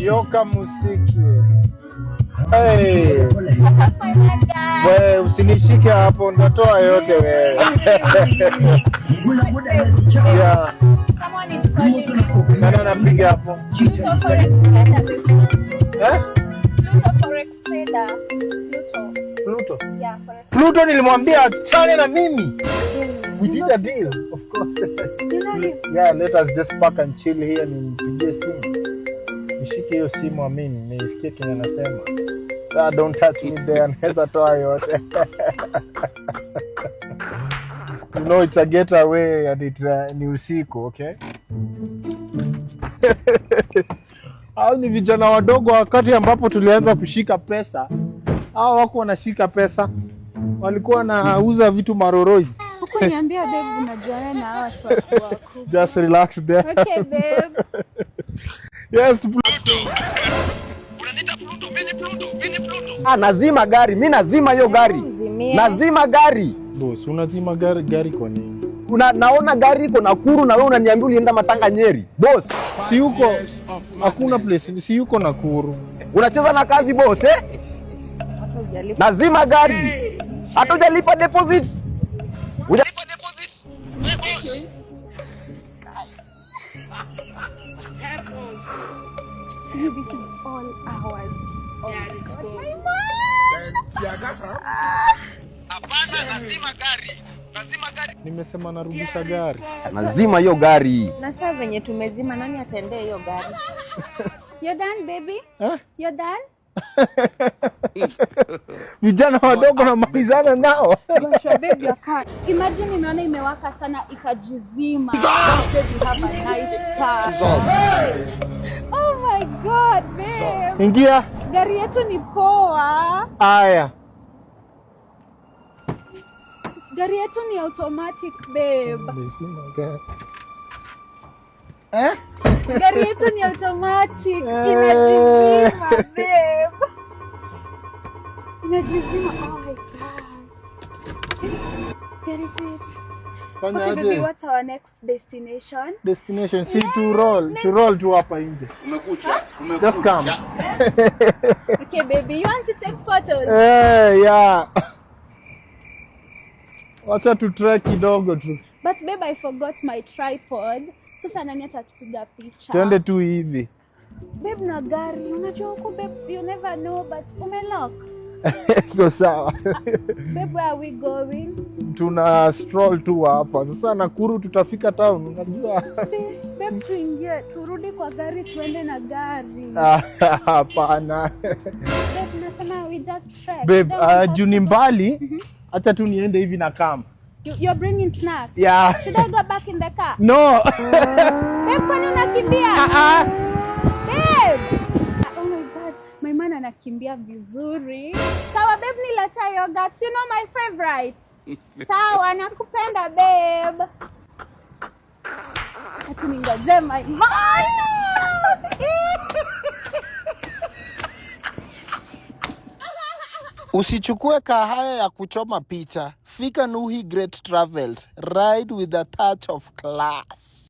Yoka Musiki. Hey. Check out my man, guys. We, usinishike hapo, ndatoa yote wewe. Yeah. Someone is calling you. Nani anapiga hapo? Pluto Forex Trader. Eh? Pluto Forex Trader. Pluto. Pluto. Yeah, Forex. Pluto nilimwambia achane na mimi. We did a deal, of course. You know him? Yeah, let us just park and chill here, nimpigie simu. Nishike hiyo simu amini, nisikie kenye anasema. Ah, don't touch me there, naweza toa yote. You know it's a getaway and it's ni usiku, okay? Hao ni vijana wadogo wakati ambapo tulianza kushika pesa. Hao wako wanashika pesa. Walikuwa wanauza vitu maroroi. Hukuniambia babe, unajuana na hawa watu wakubwa. Just relax there. Okay, babe. Yes. Ah, nazima gari, mi nazima hiyo gari. Mzimie. Nazima gari. Boss, unazima gari gari kwa nini? Naona gari iko Nakuru na wewe unaniambia ulienda matanga Nyeri. Boss, Si yuko, hakuna place, si yuko Nakuru. Unacheza na kazi, boss, eh? Nazima gari. Hata hujalipa deposit. Hujalipa deposit. Wewe boss. This is all ours. Oh my God, my mom! Hapana, nazima gari. Nazima gari. Nimesema narudisha gari. Nazima hiyo gari. Na saa venye tumezima, nani ataendea hiyo gari? You're done, baby? Eh? You're done? Vijana wadogo namalizana nao. Joshua, babe, your car. Imagine nimeona imewaka sana ikajizima. Babe, you have a nice car. Oh my God, babe. Ingia. Gari yetu ni poa. Aya. Gari yetu ni automatic, babe. Nimezima gari. Eh? Gari yetu ni automatic. Inajizima, babe. Inajizima. Oh my God. Gari yetu. Fanya Okay, baby, aje? What's our next destination? Destination si to roll tu hapa nje. Just come. Okay, baby, you want to take photos? Eh, yeah. Wacha tu trek kidogo tu. But babe, I forgot my tripod. Sasa nani atatupiga picha? Twende tu hivi. Babe, na gari. Unajua huku, babe, you never know, but umelock. Iko sawa. Babe, where are we going? Tuna stroll tu hapa. Sasa Nakuru tutafika town, unajua. Babe, tuingie, turudi kwa gari, tuende na gari. Ah, hapana. Babe, nasema we just trek. Babe, Then we have juu ni mbali, acha tu niende hivi na kama. You're bringing snacks. Yeah. Should I go back in the car? No. Babe, kwani unakimbia? Babe! Oh my God, my man anakimbia vizuri. Sawa babe, niletea yogurt. You know my favorite. Sawa, nakupenda, babe. Ati ningoje my man. Usichukue car hire ya kuchoma picha. Fika Nuhi Great Travels. Ride with a touch of class.